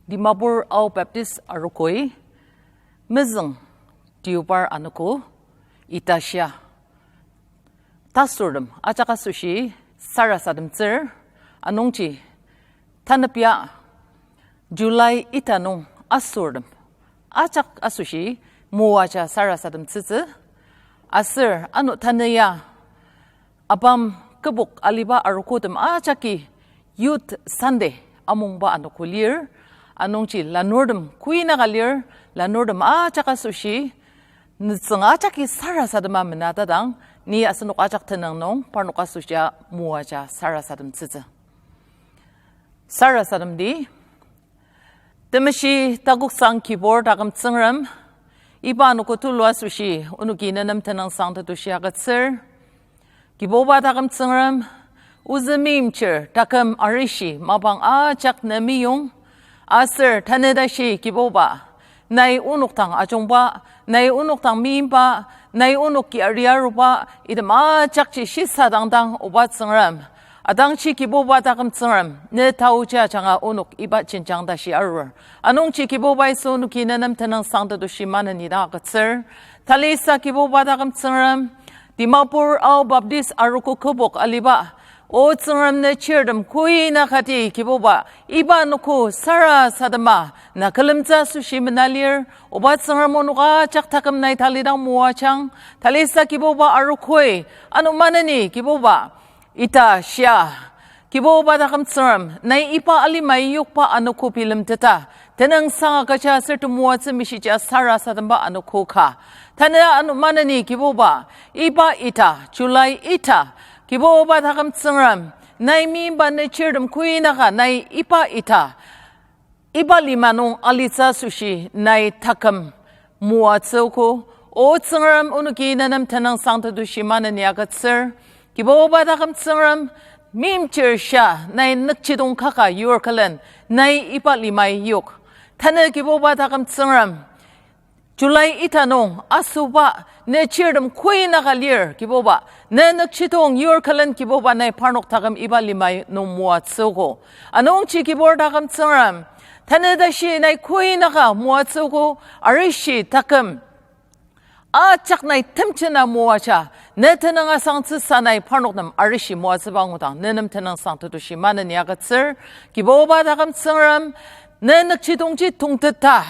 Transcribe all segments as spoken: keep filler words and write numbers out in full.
Dimapur Ao Baptist Arogoi, mezüng deobar anogo, ita shia, tasurtem ajak asoshi sarasademtsür, anungji tanüpya July ita nung asurtem ajak asoshi moaja sarasademtsütsü, aser ano tanü ya ABAM kübok aliba arogotem ajaki Youth Sunday amungba anogo lir, anungji lanurtem kuinaka lir, lanurtem ajak asoshi nütsüng ajaki sarasadema mena tadang, ni asenok ajak tenüng nung parnok asoshia moaja sarasademtsütsü. Sarasademdi. Temeshi takoksang Kibur taküm Tsüngrem, iba anogo tulu asoshi onoki ne nem tenüngsang tetushi agütsür. Kibuba taküm Tsüngrem, ozü meimchir taküm arishi mapang ajak ne meyong, aser tanü tashi Kibuba, nai onok dang ajungba, nai onok dang meimba, nai onok ki ari aruba, item ajakji shisadangdang Oba Tsüngrem, atangji Kibuba taküm Tsüngrem, ne taoji ajanga onok iba jenjang tashi arur. Anungji Kibuba Yisu onoki ne nem tenüngsang tetushi maneni dang agütsür. Talisa Kibuba taküm Tsüngrem, Dimapur Ao Baptist Arogo kübok aliba, O Tsüngrem ne chirtem kuinaka ti Kibuba, iba anogo sarasadema na külemtsü asoshi mena lir, Oba Tsüngrem onok ajak taküm nai talidang moajang, talisa Kibuba arogoi, ano maneni Kibuba, ita shia, Kibuba taküm Tsüngrem, nai iba alimai yokba anogo bilemteta, tenüngsang agüja aser temoatsü mishija sarasademba anogo ka. Tanü ano maneni Kibuba, iba ita, July ita, Kibuba taküm Tsüngrem, nai meimba ne chirtem kuinaka nai iba ita, iba lima nung alitsü asoshi nai taküm moatsüogo. O Tsüngrem onoki ne nem tenüngsang tetushi maneni agütsür. Kibuba taküm Tsüngrem, meimchir shia nai nükjidong kaka yur külen nai iba limai yok. Tanü Kibuba taküm Tsüngrem, July ita nung asoba ne chirtem kuinaka lir Kibuba, ne nükjidong yur külen Kibuba nai parnok taküm iba limai nung moatsüogo. Anungji Kibur taküm Tsüngrem, tanü tashi nai kuinaka moatsüogo, arishi taküm ajak nai temjena moaja, ne tenüng asangtsüsa nai parnok nem arishi moatsüba angudang ne nem tenüngsang tetushi maneni agütsür. Kibuba taküm Tsüngrem, ne nükjidongji tongteta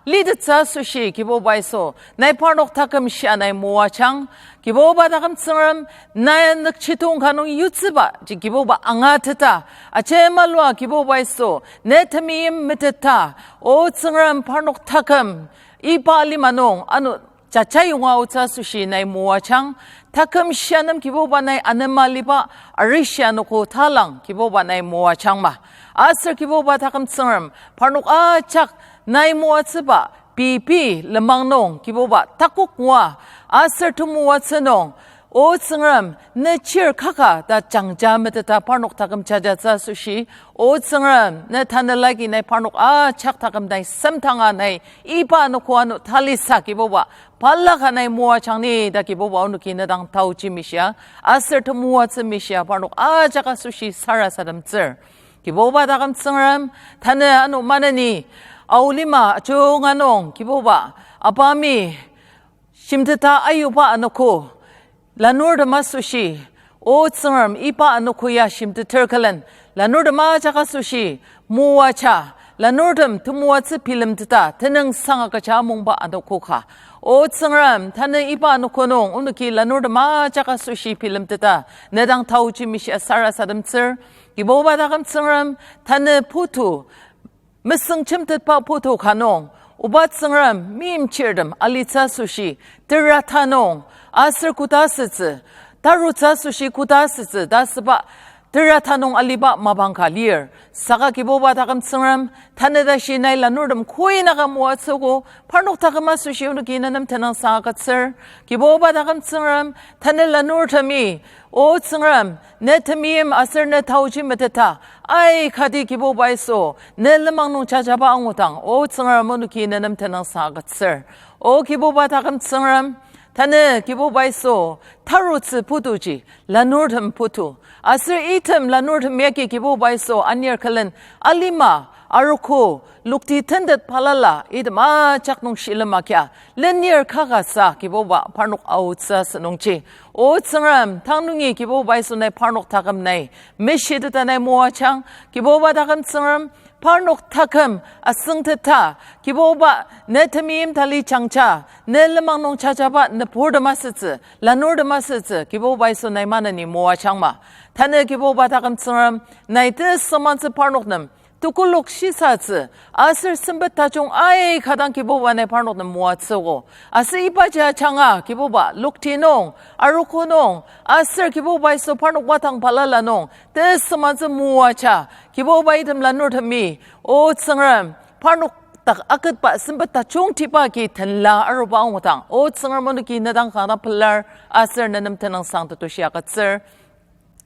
litettsü asoshi Kibuba Yisu, nai parnok taküm shia nai moajang. Kibuba taküm Tsüngrem, nai nükjidong ka nung yutsüba ji Kibuba angateta, ajemalua Kibuba Yisu, ne temeim meteta, O Tsüngrem parnok taküm iba lima nung ano jajayonga aotsü asoshi nai moajang. Taküm shia nem Kibuba nai anema liba arishi anogo talang Kibuba nai moajangma. Aser Kibuba taküm Tsüngrem, parnok ajak nai moatsüba pei pei lenmang nung Kibuba takok ngua aser temoatsü nung, O Tsüngrem, ne chir kaka ta jangja meteta parnok taküm jajatsü asoshi, O Tsüngrem, ne tanela ki nai parnok ajak taküm nai semtanga nai iba anogo ano talisa Kibuba, balaka nai moajang ni ta Kibuba onoki ne dang taoji mishia, aser temoatsü mishia parnok ajak asoshi sarasademtsür. Kibuba taküm Tsüngrem, tanü ano maneni, Ao lima ajunga nung Kibuba, ABAMi shimteta ayuba anogo, lanurtem asoshi, O Tsüngrem iba anogo ya shimteter külen, lanurtem ajak asoshi, moaja, lanurtem temoatsü bilemteta tenüngsang agüja amungba anogo ka. O Tsüngrem, tanü iba anogo nung onoki lanurtem ajak asoshi bilemteta ne dang taoji mishia sarasademtsür. Kibuba taküm Tsüngrem, tanü putu, mesüng jemtetba putu ka nung, Oba Tsüngrem meimchirtem alitsü asoshi, terata nung, aser koda asütsü, tarutsü asoshi koda asütsü ta asüba, terata nung aliba mapang ka lir. Saka Kibuba taküm Tsüngrem, tanü tashi nai lanurtem koinaka moatsüogo, parnok taküm asoshi onoki ne nem tenüngsang agütsür. Kibuba taküm Tsüngrem, tanü lanurtemi, O Tsüngrem, ne temeim aser ne taoji meteta, aikati Kibuba Yisu, ne lenmang nung jajaba angudang, O Tsüngrem onoki ne nem tenüngsang agütsür. O Kibuba taküm Tsüngrem, tanü Kibuba Yisu, tarutsü putuji, lanurtem putu. Aser item lanurtem yagi Kibuba Yisu anir külen alima, arogo, lokti tentet balala, item ajak nung shilem agia, lenir kaka sa Kibuba parnok aotsü asünungji. O Tsüngrem, tang nungi Kibuba Yisu nai parnok taküm nai meshiteta nai moajang, Kibuba taküm Tsüngrem, parnok taküm asüngteta, Kibuba ne temeim tali jangja, ne lenmang nung jajaba nüburtem asütsü, lanurtem asütsü, Kibuba Yisu nai maneni moajangma. Tanü Kibuba taküm Tsüngrem, nai tesüngmangtsü parnok nem, tekolak shisatsü, aser sempet tajung aika dang Kibuba nai parnok nem moatsüogo. Aser ibaji ajanga Kibuba lokti nung, arogo nung, aser Kibuba Yisu parnok wadang balala nung, tesüngmangtsü moaja, Kibuba item lanurtemi, O Tsüngrem, parnok dak aketba sempet tajungtiba agi tenla aruba angudang, O Tsüngrem onoki ne dang kanga pelar, aser ne nem tenüngsang tetushi agütsür.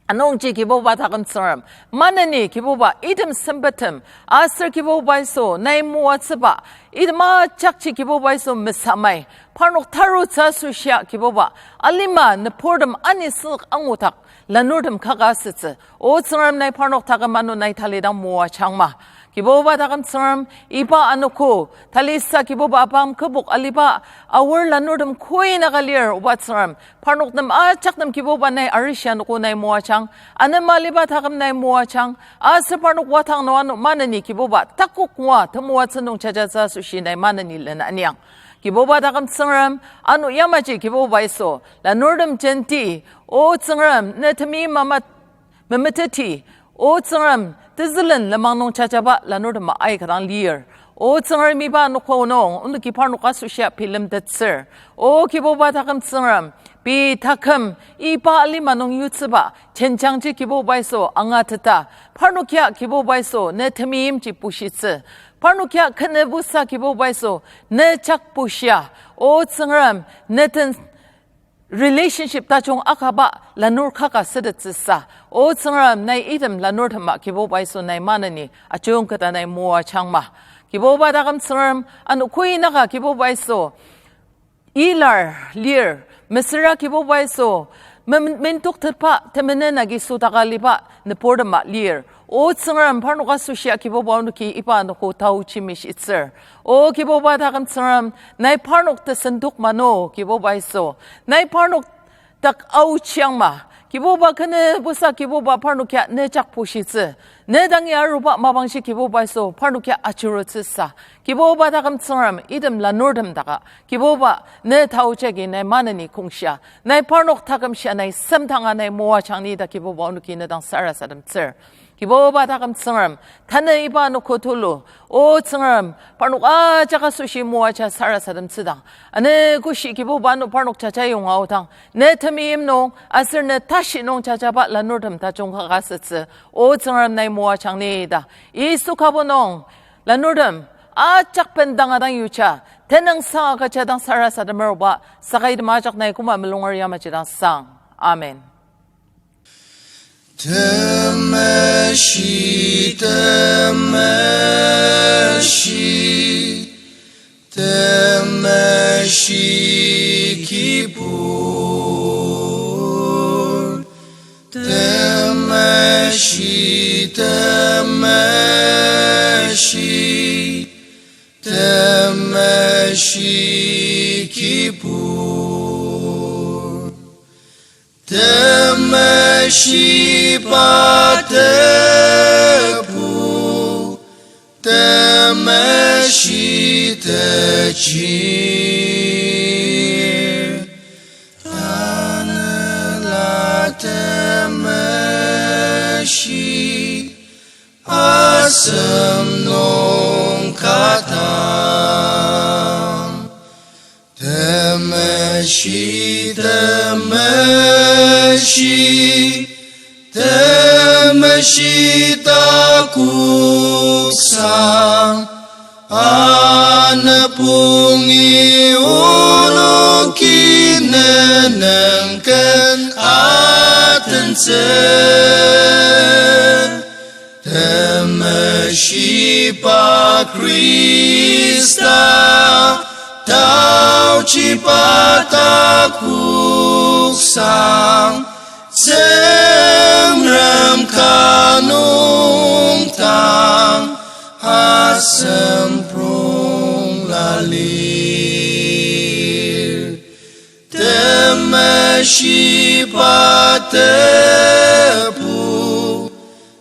Anungji Kibuba taküm Tsüngrem, maneni Kibuba item sempetem, aser Kibuba Yisu nai moatsüba, item ajakji Kibuba Yisu mesamai, parnok tarutsü asoshia Kibuba, alima nüburtem anisük angudak, lanurtem kaka asütsü, O Tsüngrem nai parnok taküm ano nai talidang moajangma. Kibuba taküm Tsüngrem iba anogo, talisa Kibuba apam kübok aliba, aor lanurtem koinaka lir, oba Tsüngrem, parnok nem ajak nem Kibuba nai arishi anogo nai moajang, anema aliba taküm nai moajang, aser parnok wadang nung ano maneni Kibuba takok ngua temoatsü nung jajatsü asoshi nai maneni lena aniang. Kibuba taküm Tsüngrem, ano yamaji Kibuba Yisu, lanurtem jenti, O Tsüngrem, ne temeim ama memeteti, O Tsüngrem, tezülen lenmang nung jajaba lanurtema aika dang lir. O Tsüngrem iba anogo nung, onoki parnok asoshia bilemtettsür. O Kibuba taküm Tsüngrem, pei taküm, iba alima nung yutsüba, jenjangji Kibuba Yisu angateta, parnok ya Kibuba Yisu, ne temeimji bushitsü. Parnok ya khenebusa Kibuba Yisu, ne jak bushia. O Tsüngrem, ne den relationship tajung akaba lanur kaka sütettsüsa. O Tsüngrem nai item lanurtema Kibuba Yisu nai maneni ajungketa nai moajangma. Kibuba taküm Tsüngrem ano koinaka Kibuba Yisu ilar lir, mesüra Kibuba Yisu, mem-, mendoktetba temenen agi südaka aliba nüburtema lir. O Tsüngrem parnok asoshia Kibuba onoki iba anogo taochi mishitsür. O Kibuba taküm Tsüngrem, nai parnok tesendok mano Kibuba Yisu. Nai parnok dak aochiangma. Kibuba khenebusa Kibuba parnok ya ne jak bushitsü. Ne dangi aruba mapangshi Kibuba Yisu parnok ya ajurutsüsa. Kibuba taküm Tsüngrem item lanurtem daka. Kibuba ne taochi agi nai maneni kongshia. Nai parnok taküm shia nai semdanga nai moajang ni ta Kibuba onoki ne dang sarasademtsür. Kibuba taküm Tsüngrem, tanü iba anogo tulu, O Tsüngrem, parnok ajak asoshi moaja sarasademtsüdang, ane koshi Kibuba ano parnok jaja yonga aodang, ne temeim nung, aser ne tashi nung jajaba lanurtem tajung kaka asütsü, O Tsüngrem nai moajang ni ta, Yisu kübok nung, lanurtem, ajak bendanga dang yuja, tenüngsang agüja dang sarasademer oba, saka item ajak nai koma mulunger yamaji dang sang. Amen. Temeshi, temeshi, temeshi Kibur. Temeshi, temeshi, temeshi Kibur. Temeshi pa tebu, temeshi techir. Tanela temeshi asem nung ka dang. Temeshi, temeshi, temeshi takoksang, anapungi onoki nenengken atentsü. Temeshi pa Khrista, taochi pa takoksang, Tsüngrem ka nung tang, Asemprongla lir, temeshi pa tebu,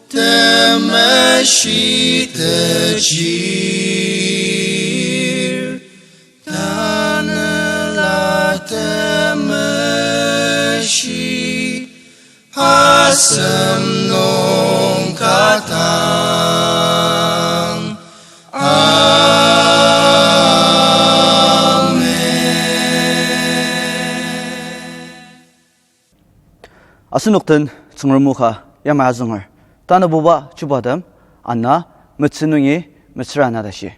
temeshi techir, tanela temeshi asem nung ka dang. Amen. Asenok den Tsüngrem o ka yamai azünger. Tanabuba chubatem ana metsü nungi metsüra na tashi.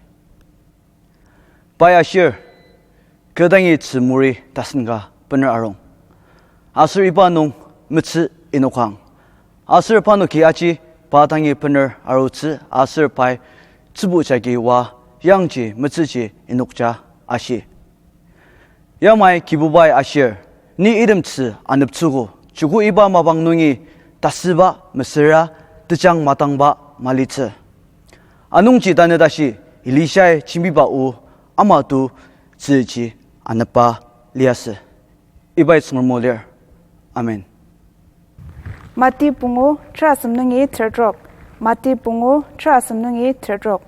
Pai ashir, kü dangi tzü muri tasen ka bener arung. Aser iba nung metsü inokang. Aser parnoki aji pa dangi bener arutsü aser pai tsübu jagi oa yangji metsüji inokja ashi. Yamai Kibubai ashir, ni item tzü aneptsüogo, joko iba mapang nungi tasüba mesüra tejang matangba malitsü. Anungji tanü tashi Elishai jembiba o ama to tzüji anepba liasü. Ibai Tsüngrem o lir. Amen. Mati pungu terasem nungi tertrok. Mati pungu terasem nungi tertrok.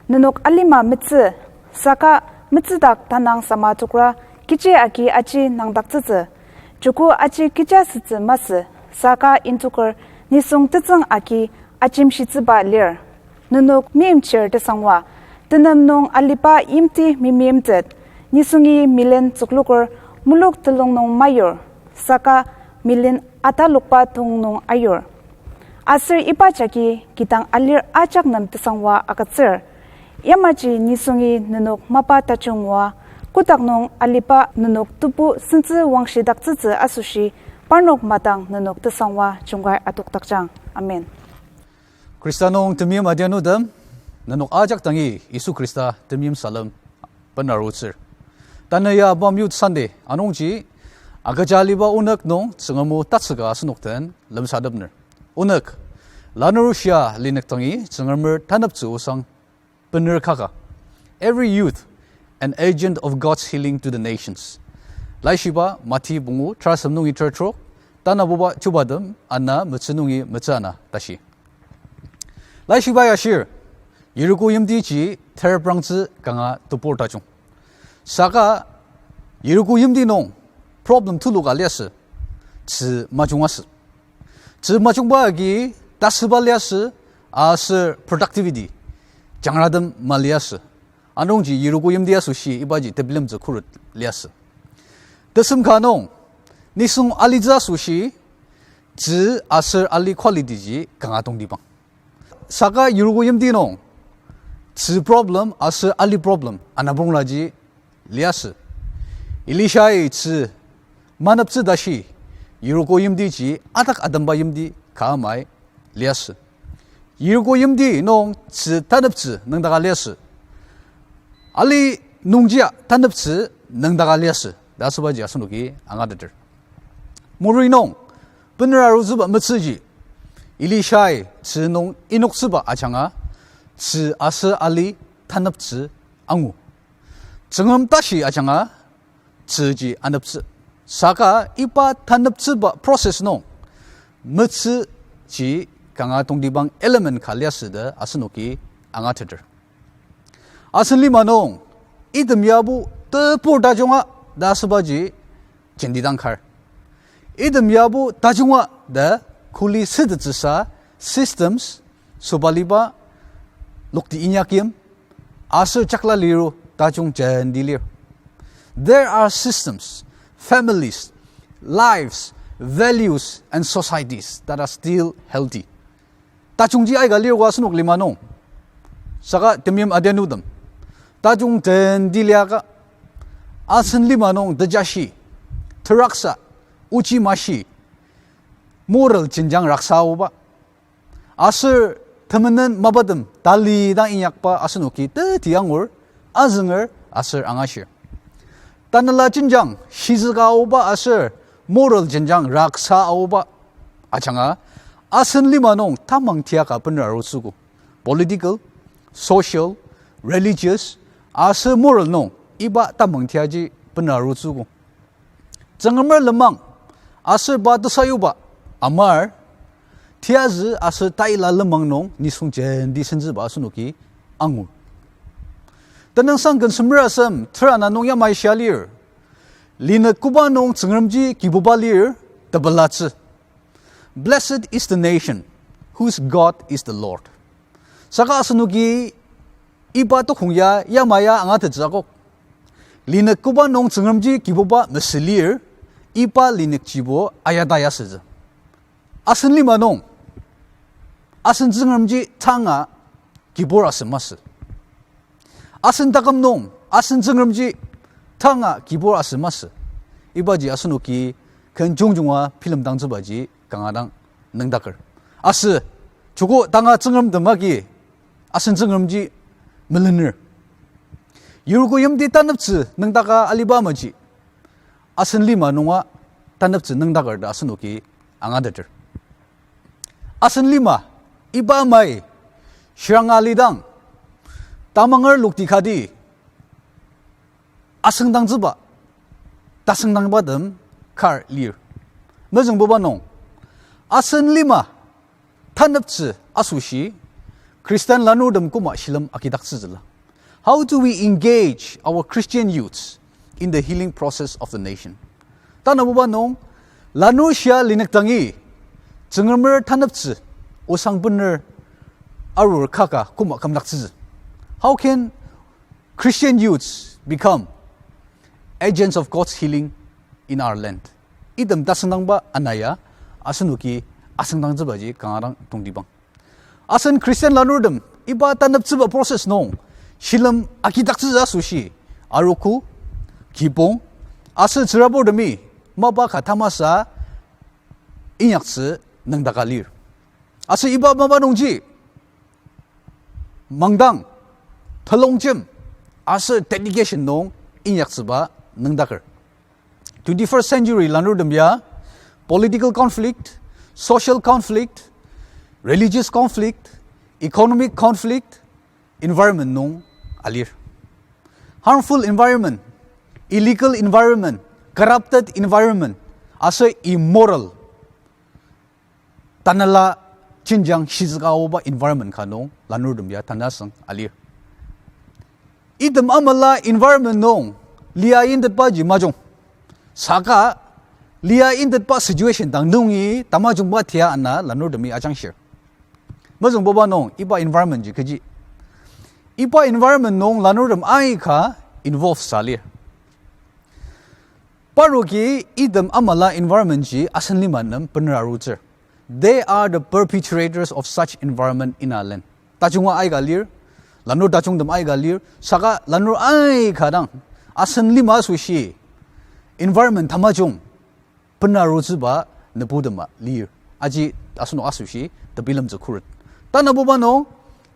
Nenok alima metsü, saka metsüdak tanang sama tokra, kechi agi aji nangdaktsütsü. Joko aji kecha sütsü masü, saka intoker nisung tetsüng agi ajemshitsüba lir. Nenok meimchir tesangwa, tenem nung aliba yimti memeimtet, nisungi milen tsükloker muluk telung nung mayur, saka milen atalokba tong nung ayur. Aser iba jagi kidang alir ajak nem tesangwa agütsür. Yamaji nisungi nenok mapa tajung ngua, kotak nung aliba nenok tebu sentsü wangshidaktsütsü asoshi, parnok madang nenok tesangwa jungkai adokdakjang. Amen. Khrista nung temeim adianutem, nenok ajak dangi Yisu Khrista temeim salem benarutsür. Tanü ya Palm Youth Sunday anungji, agüja aliba onük nung Tsüngrem o tatsüka asenok den lemsatepner. Onük, lanurshia linük dangi Tsüngremer taneptsü osang bener kaka. Every youth, an agent of God's healing to the nations. Laishiba Mati pungu terasem nungi tertrok, tanabuba chubatem ana metsü nungi metsü ana tashi. Laishiba ya shir, Yeriko yimtiji ter prangtsü kanga tebur tajung. Saka Yeriko yimti nung problem tuluka liasü, tzü majung asü. Tzü majungba agi tasüba liasü, aser productivity jangratem maliasü. Anungji Yeriko yimti asoshi ibaji tebilemtsü khuret liasü. Tesem ka nung, nisung alitsü asoshi, tzü aser ali quality ji kanga tongtibang. Saka Yeriko yimti nung, tzü problem aser ali problem anabongraji liasü. Elishai tzü maneptsü tashi, Yeriko yimtiji adak ademba yimti ka amai liasü. Yeriko yimti nung tzü taneptsü nüngdaka liasü. Ali nungjia taneptsü nüngdaka liasü ta asübaji asenoki angateter. Muri nung, bener arutsüba metsüji, Elishai tzü nung inoktsüba ajanga, tzü aser ali taneptsü angu. Tsüngrem tashi ajanga, tzüji aneptsü. Saka iba taneptsüba process nung, metsüji kanga tongtibang element ka liasü ta asenoki angateter. Asen lima nung, item yabo tebur tajunga ta asübaji jendidang kar. Item yabo tajunga ta kuli sütettsüsa systems, sobaliba, lokti inyakyim, aser jakla liru tajung jenti lir. There are systems, families, lives, values, and societies that are still healthy. Tajungji aika lir oa asenok lima nung. Saka temeim adianutem, tajung jenti liaka, asen lima nung tejashi, teraksa, ochi mashi, moral jenjang raksa aoba, aser temenen mapatem tali dang inyakba asenoki teti angur, azünger aser angashir. Tanela jenjang shizüka aoba aser moral jenjang raksa aoba ajanga, asen lima nung tamang tiaka bener arutsüogo. Political, social, religious, aser moral nung iba tamang tiaji bena arutsüogo. Tsüngremer lenmang aser pa tesayuba amar, tiazü aser taila lenmang nung nisung jenti sentsüba asenoki angur. Tenüngsang Ken semer asem tera ana nung yamai shia lir, linük koba nung Tsüngremji Kibuba lir, tepelatsü. Blessed is the nation whose God is the Lord. Saka asenoki iba tokong ya yamai ya angatettsü akok. Linük koba nung Tsüngremji Kibuba mesü lir, iba linükjibo ayata yasütsü. Asen lima nung, asen Tsüngremji tanga kibur asü masü. Asen taküm nung, asen Tsüngremji tanga kibur asü masü. Ibaji asenoki ken jungjunga bilemdangtsübaji kanga dang nüngdaker. Aser, joko tanga tsüngremtem agi asen Tsüngremji melener. Yurko yimti taneptsü nüngdaka aliba amaji, asen lima nunga taneptsü nüngdaker ta asenoki angateter. Asen lima, iba amai, shiranga alidang, tamanger lokti kati asüngdangtsüba, tasüngdangbatem kar lir. Mezüngbuba nung, asen lima taneptsü asoshi Christian lanurtem koma shilem agidaktsütsüla. How do we engage our Christian youths in the healing process of the nation? Tanabuba nung, lanur shia linük dangi Tsüngremer taneptsü osang bener arur kaka koma kümdaktsütsü. How can Christian youths become agents of God's healing in our land? Item tasüngdangba ana ya asenoki asüngdangtsübaji kanga dang tongtibang. Asen Christian lanurtem iba taneptsüba process nung shilem agidaktsütsü asoshi arogo, kibong, aser tsüraburtemi mapa ka tamasa inyaktsü nüngdaka lir. Aser iba mapa nungji mangdang, telongjem, aser dedication nung inyaktsüba nüngdaker. Twenty-first century lanurtem ya political conflict, social conflict, religious conflict, economic conflict, environment nung alir. Harmful environment, illegal environment, corrupted environment, aser immoral, tanela jenjang shizüka aoba environment ka nung lanurtem ya tanasüng alir. Item amala environment nung lia intetbaji majung. Saka lia intetba situation dang nungi tamajungba tia ana lanurtemi ajangshir. Mezüngbuba nung iba environment ji kechi. Iba environment nung lanurtem aika involve sa lir. Parnoki item amala environment ji asen lima nem bener arutsür. They are the perpetrators of such environment in our land. Tajunga aika lir, lanur tajungtem aika lir, saka lanur aika dang asen lima asoshi environment tamajung bener arutsüba nübutema lir. Aji asenok asoshi tebilemtsü khuret. Tanabuba nung,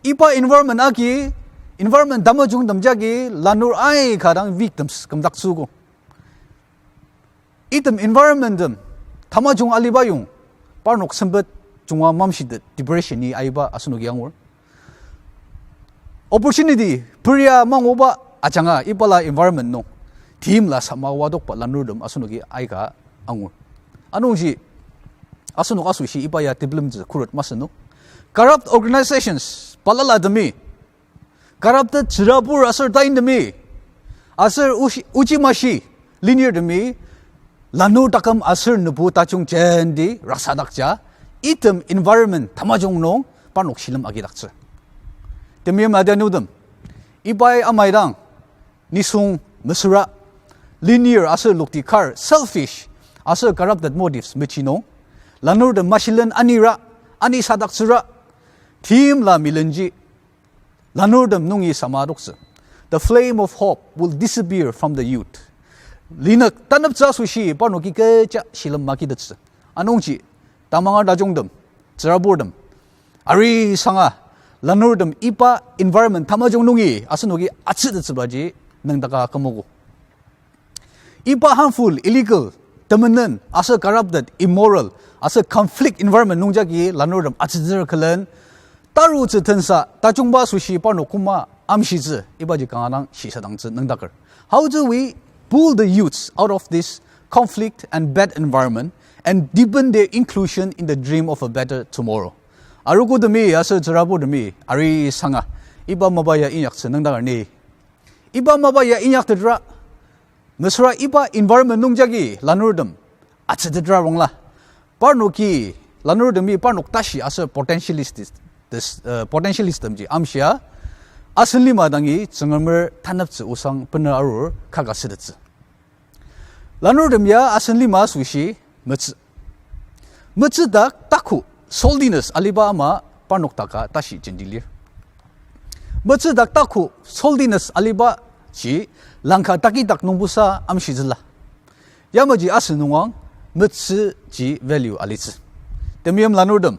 iba environment agi, environment tamajungtem jagi lanur aika dang victims kümdaktsüogo. Item environment tem tamajung aliba yong, parnok sempet junga mamshitet depression-i aiba asenoki angur. Opportunity peria manguba ajanga ibala environment nung timla sama wadokba lanurtem asenoki aika angur. Anungji asenok asoshi iba ya tebilemtsü khuret masü nung, corrupt organizations balalatemi, corrupted tsürabur aser taintemi, aser ochi-, ochimashi lenirtemi lanur taküm aser nübu tajung jenti raksadakja, item environment tamajung nung parnok shilem agidaktsü. Temeim adianutem, ibai amaidang nisung mesüra, lenir aser lokti kar, selfish aser corrupted motives mechi nung lanurtem mashilen anira, anisadaktsüra, timla milenji lanurtem nungi sama adoktsü. The flame of hope will disappear from the youth. Linük taneptsü asoshi parnoki kecha shilem magitettsü. Anungji tamanga tajungtem, tsüraburtem, arisanga lanurtem iba environment tamajung nungi asenoki atsütettsübaji nüngdaka kümogo. Iba harmful, illegal, temenen aser corrupted, immoral aser conflict environment nungjagi lanurtem atsütsür külen, Tarutsü tensa tajungba asoshi parnok koma amshitsü ibaji kanga dang shisadangtsü nüngdaker. How do we pull the youths out of this conflict and bad environment and deepen their inclusion in the dream of a better tomorrow? Arogotemi aser tsürabutemi ari sanga iba mapa ya inyaktsü nüngdaker ni. Iba mapa ya inyaktetra, mesüra iba environment nung jagi lanurtem atsütetra rongla, parnoki, lanurtemi parnok tashi aser potentialist, uh, potentialisttemji amshia, asen lima dangi Tsüngremer taneptsü osang bener arur kaka sütettsü. Lanurtem ya asen lima asoshi metsü. Metsü dak taku, saltiness aliba ama parnok daka tashi jenti lir. Metsü dak taku, saltiness aliba ji langka takidak nungbosa amshitsüla. Yamaji asen nungang metsüji value alitsü. Temeim lanurtem,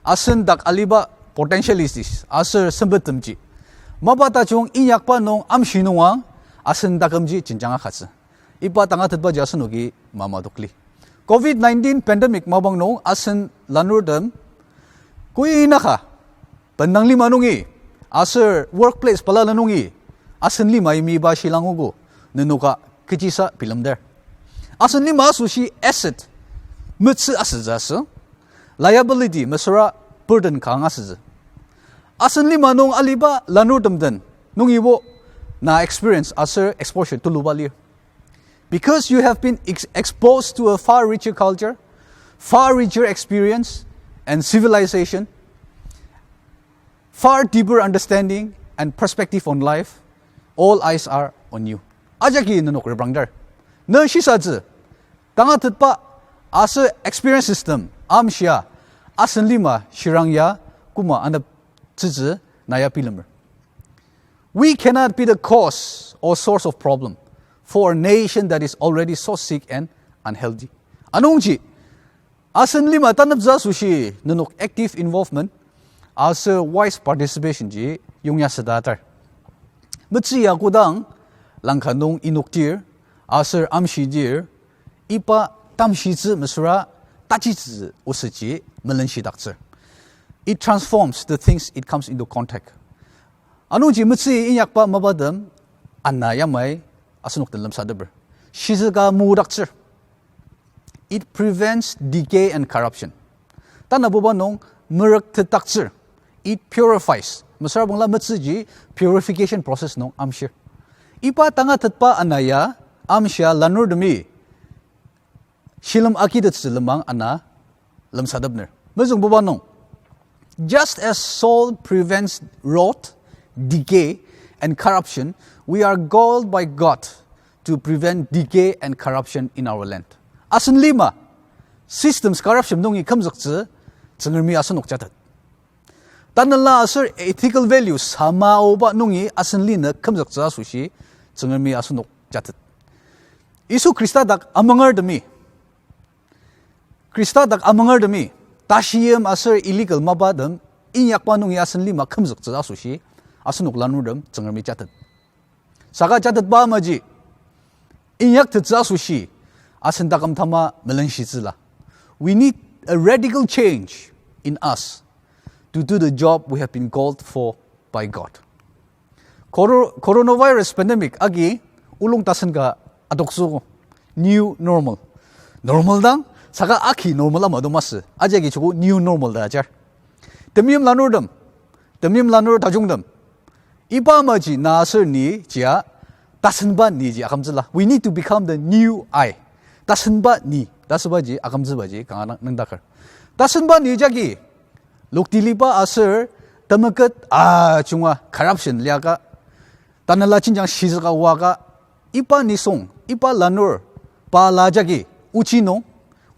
asen dak aliba potentialities aser sempettemji mapa tajung inyakba nung amshi nungang asen takümji jenjang akatsü. Iba tangatetbaji asenoki mamadokli. Covid nineteen pandemic mapang nung asen lanurtem kuinaka bendang lima nungi aser workplace balala nungi asen lima imiba shilangogo nenoka kechisa bilemdir. Asen lima asoshi asset, metsü asütsü asü, liability mesüra burden kanga asütsü. Asen lima nung aliba lanurtem den nungibo na experience aser exposure tuluba lir. Because you have been ex-, exposed to a far richer culture, far richer experience and civilization, far deeper understanding and perspective on life, all eyes are on you. Ajaki nenok reprangdar. Ne shisatsü, tangatetba aser experience system amshia, asen lima shirang ya koma aneptsütsü na ya bilemer. We cannot be the cause or source of problem for a nation that is already so sick and unhealthy. Anungji, asen lima taneptsü asoshi nenok active involvement aser wise participation ji yongya südatar. Metsü ya kodang langka nung inokdir aser amshidir, iba tamshitsü mesüra tajitsü osüji melenshidaktsür. It transforms the things it comes into contact. Anungji metsü inyakba mapatem ana yamai asenok den lemsateper. Shizüka mudaktsür. It prevents decay and corruption. Tanabuba nung merüktetdaktsür. It purifies. Mesüra bangla metsüji purification process nung amshir. Iba tangatetba ana ya amshia lanurtemi shilem agitettsü lenmang ana lemsatepner. Mezüngbuba nung, just as salt prevents rot, decay, and corruption, we are called by God to prevent decay and corruption in our land. Asen lima, systems corruption nungi kümzüktsü, Tsüngremi asenok jatet. Tanela aser ethical values sama aoba nungi asen lina kümzüktsü asoshi, Tsüngremi asenok jatet. Yisu Khrista dak amangertemi, Khrista dak amangertemi, tashiyim aser illegal mapatem inyakba nungi asen lima kümzüktsü asoshi, asenok lanurtem Tsüngremi jatet. Saka jatetba amaji, inyaktettsü asoshi, asen taküm tama melenshitsüla. We need a radical change in us to do the job we have been called for by God. Coro-, coronavirus pandemic agi olung tasen ka adoktsüogo. New normal. Normal dang, saka aki normal ama do masü. Ajaki joko new normal ta ajar. Temeim lanurtem, temeim lanur tajungtem, iba amaji na aser ni jia tasenba niji akümtsüla. We need to become the new I. Tasenba ni, tasenbaji akümtsübaji kanga nüngdaker. Tasenba ni jagi, loktiliba aser temeket ajunga corruption liaka, tanela jenjang shizüka oaka, iba nisung, iba lanur, pa la jagi, ochi nung,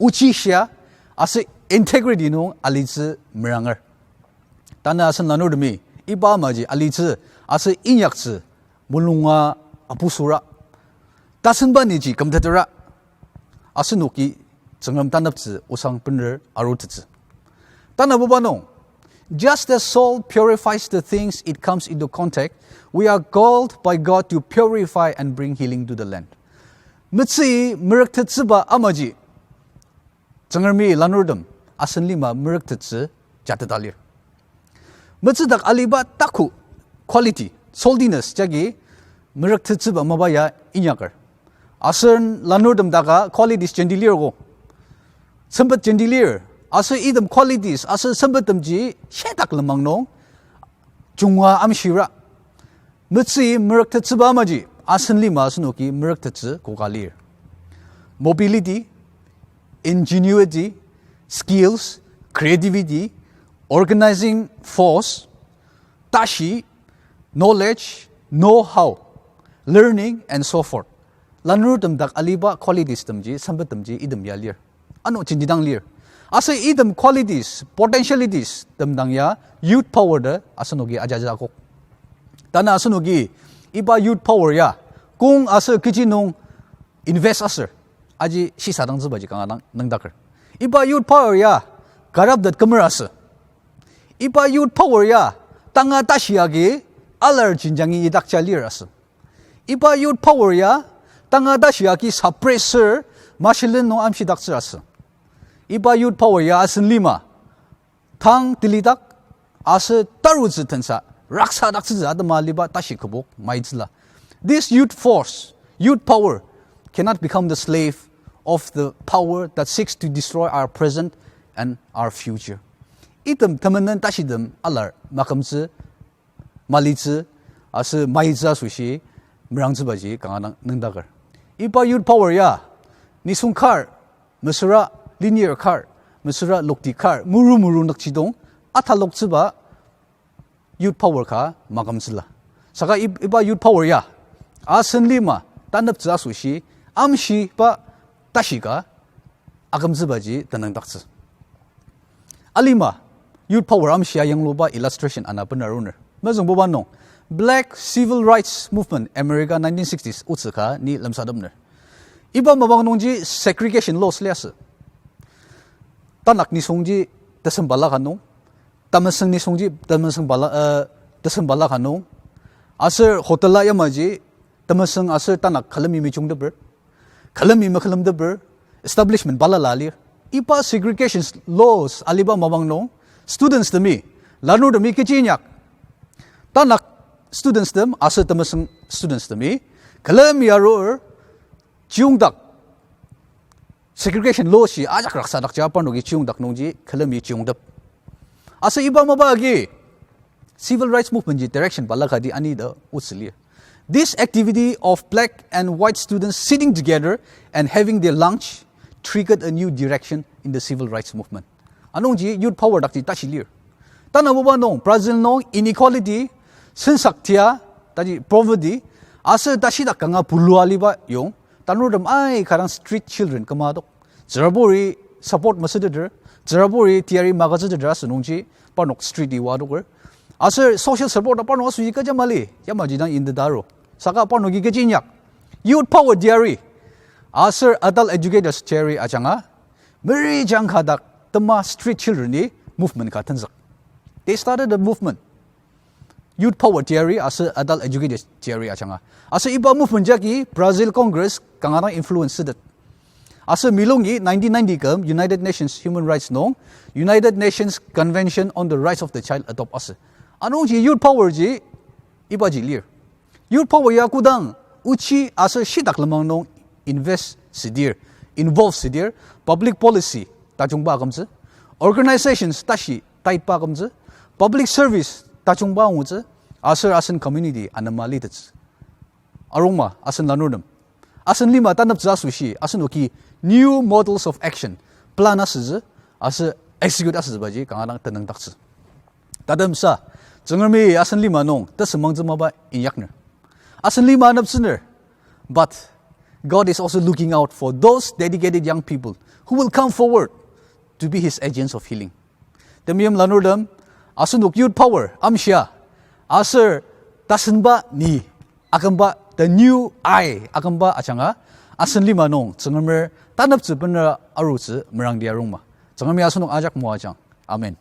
ochi shia, aser integrity nung alitsü meranger. Tanü asen lanurtemi, iba amaji alitsü, aser inyaktsü, mulunga apusura, tasenba niji kümtetera, asenoki Tsüngrem taneptsü osang bener arutettsü. Tanabuba nung, just as salt purifies the things it comes into contact, we are called by God to purify and bring healing to the land. Metsü merüktettsüba amaji, Tsüngremi lanurtem asen lima merüktettsü jateta lir. Metsüdak aliba taku quality, saltiness jagi merüktettsüba mapa ya inyaker. Aser lanurtem daka qualities jenti lir ko. Sempet jenti lir. Aser item qualities, aser sempettemji shitak lenmang nung junga amshira. Metsü merüktettsüba amaji, asen lima asenoki merüktettsü koka lir. Mobility, ingenuity, skills, creativity, organizing force, tashi, knowledge, know-how, learning, and so forth. Lanurtem dak aliba qualities temji, sempettemji item ya lir. Ano jenti dang lir. Aser item qualities, potentialities tem dang ya youth power ta asenoki ajaja akok. Tanü asenoki iba youth power ya kong aser kechi nung invest aser aji shisadangtsübaji kanga dang nüngdaker. Iba youth power ya corrupted kümer asü. Iba youth power ya tanga tashi agi alar jenjangi idakja lir asü. Iba youth power ya tanga tashi agi suppress-er mashilen nung amshidaktsür asü. Iba youth power ya asen lima tang tilidak aser tarutsü tensa raksadaktsütsü atema aliba tashi kübok maitsüla. This youth force, youth power cannot become the slave of the power that seeks to destroy our present and our future. Item temenen tashitem alar makümtsü, malitsü, aser maitsü asoshi merangtsübaji kanga dang nüngdaker. Iba youth power ya nisung kar, mesüra lenir kar, mesüra lokti kar, muru muru nükjidong ataloktsüba youth power ka makümtsüla. Saka ib-, iba youth power ya asen lima taneptsü asoshi amshiba tashi ka akümtsübaji tenüngdaktsü. Alima, youth power amshia yangluba illustration ana benaruner. Mezüngbuba nung, Black Civil Rights Movement, America nineteen sixties otsü ka ni lemsatepner. Iba mapang nungji segregation laws liasü. Tanak nisungji tesem balaka nung, temesüng nisungji temesüng bala, uh, tesem balaka nung, aser hotel-a yamaji temesüng aser tanak külemi mejungteper, külemi mekülemteper, establishment balala lir. Iba segregation laws aliba mapang nung, students temi, lanurtemi kechi inyak, tanak students tem aser temesüng students temi külemi arur, chiyongdak, segregation law shi ajak raksadakja parnoki chiyongdak nungji külemi chiyongtep. Aser iba mapa agi civil rights movement ji direction balakati ani ta otsü lir. This activity of black and white students sitting together and having their lunch triggered a new direction in the civil rights movement. Anungji youth power dakji tashi lir. Tanabuba nung Brazil nung inequality, sensak tia, taji poverty, aser tashidak kanga bulua aliba yong, tanurtem aika dang street children kümadok. Tsüraburi support masüteter, tsüraburi teyari magütsüteter asünungji parnok street-i wadoker. Aser social support parnok asoshi kecha mali, yamaji dang indetaro. Saka parnoki kechi inyak, youth power teyari aser adult educators teyari ajanga, meri jangka dak tema street children-i movement ka tenzük. They started a movement. Youth power teyari aser adult educators teyari ajanga. Aser iba movement jagi Brazil Congress kanga dang influence sütet. Aser milongi nineteen ninety küm United Nations Human Rights nung United Nations Convention on the Rights of the Child adopt asü. Anungji youth power ji ibaji lir. Youth power ya kodang ochi aser shitak lenmang nung invest südir, involve südir, public policy tajungba akümtsü, organizations tashi taitba akümtsü, public service tajungba angutsü, aser asen community anema litettsü. Arungma asen lanurtem, asen lima taneptsü asoshi asenoki new models of action plan asütsü, aser execute asütsübaji kanga dang tenüngdaktsü. Tatemsa, Tsüngremi asen lima nung tesümangtsü mapa inyakner. Asen lima aneptsüner. But God is also looking out for those dedicated young people who will come forward to be his agents of healing. Temeim lanurtem, asenok youth power amshia, aser tasenba ni akümba, the new I akümba ajanga, asen lima nung Tsüngremer taneptsü benera arutsü merangdi arungma. Tsüngremi asenok ajak moajang. Amen.